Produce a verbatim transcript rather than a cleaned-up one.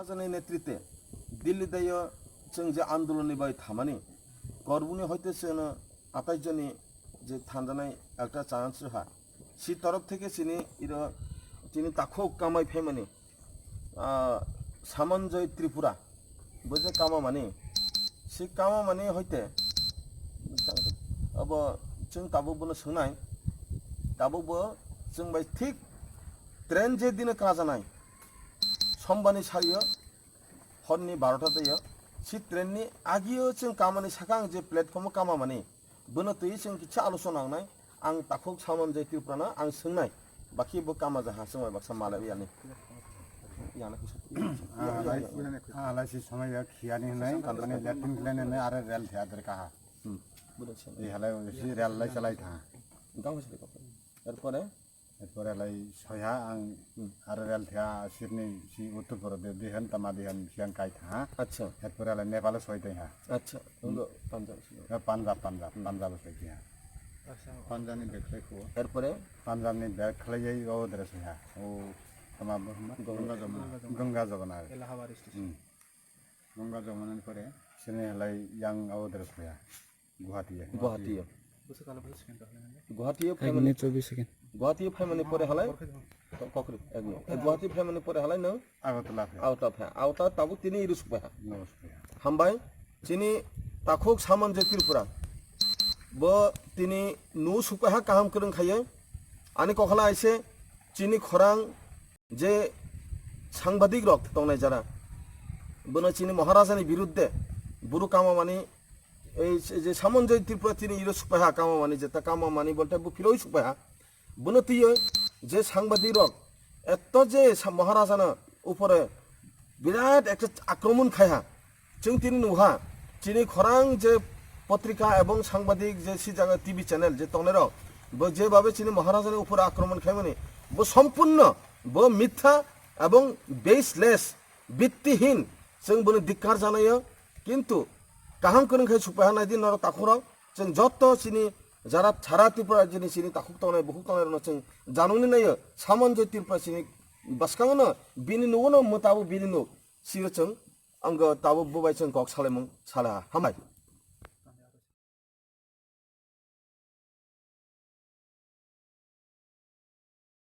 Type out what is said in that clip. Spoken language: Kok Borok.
Rajani netritwe Delhi dayo chwng je andolonni bai thamani, korbuni hoite chwngno atai joni je thanjanai ekta chance ha. Si torof theke chini iro chini takhuk kamai phaimani, ah, Samanjoi Tripura, bo je kamamani, si kamamani hoite abo chwng tabuk bono swngnai, tabuk bo chwng bai thik train je dino kajanai, sombani sario horni barota teiyo, si train ni agio chwng kamani sakang je platform o kamamani, bono twi chwng kisa alochona nangnai. Ang takhuk Samanjoi Tripura no ang swngnai, baki bo kama jaha chwng bai baksa malai yani. Yana kisa. Ah, lai, ah, lai si somai ya khiyani hinai, mane latrine khlainai hinai, are rel thya der kaha. Hmm. Bono swngnai. Ei halai si rel lai chalai tha. Gangsa de kok. Erpore? Erpore lai soiha ang Hmm. Are rel thya sirni si Uttar Pradesh dihan tama dihan siang kai tha. Acha. Erpore lai Nepal soi tei ha. Acha. Punjab, Punjab. Ya, Punjab, Punjab, Punjab soi tei ha. Punjab ni bek lai ko. Erpore? Punjab ni bek khlai jai o dere soiha. O tama Ganga Jamuna. Ganga Jamuna. Allahabad station. Hmm. Ganga Jamuna ni pore sini lai yang o dere soiha. Guwahati. Guwahati. Guwahati phaimani, chobbish second. Guwahati phaimani pore halai kokri, ek minute. Guwahati phaimani pore halai nang Agartala phai. Agartala phai. Agartala tabuk tini iru sukpaiha. Hambai. Chini takhuk Samanjoi Tripura. Bo tini nu sukpaiha kaham kwrwng khaiye. Ani kokhala aise chini khorang je sangbadik rok tongnai jara, bono chini Maharajani birudde buru kamamani, ei je Samanjoi Tripura tini iro sukpaiha kamamani, jeta kamamani bolte bo phiroi sukpaiha. Bono twiyo je sangbadik rok etto je sa-, Maharajana upore birat ekta akromon khaiha. Chwng tini nukha, chini khorang je potrika ebong sangbadik je si jaga T V channel je tongnairok, bo jebabe chini Maharajani upor akromon khaimani, bo sompurno, bo mitha ebong baseless, bittihin, chwng boni dikkar janaio, kintu kaham kwrwng khai sukpaiha naidi norok takhukrok, chwng jotto chini jara sara Tripura jini chini takhuk tongnai, bukhuk tongnairokno chwng janwngni naio, Samanjoi Tripura chini bwskango no, bini nugo no mwtabo bini nuk, sio chwng Ang tabuk bubai chwng kok salaimung salaha. Hambai.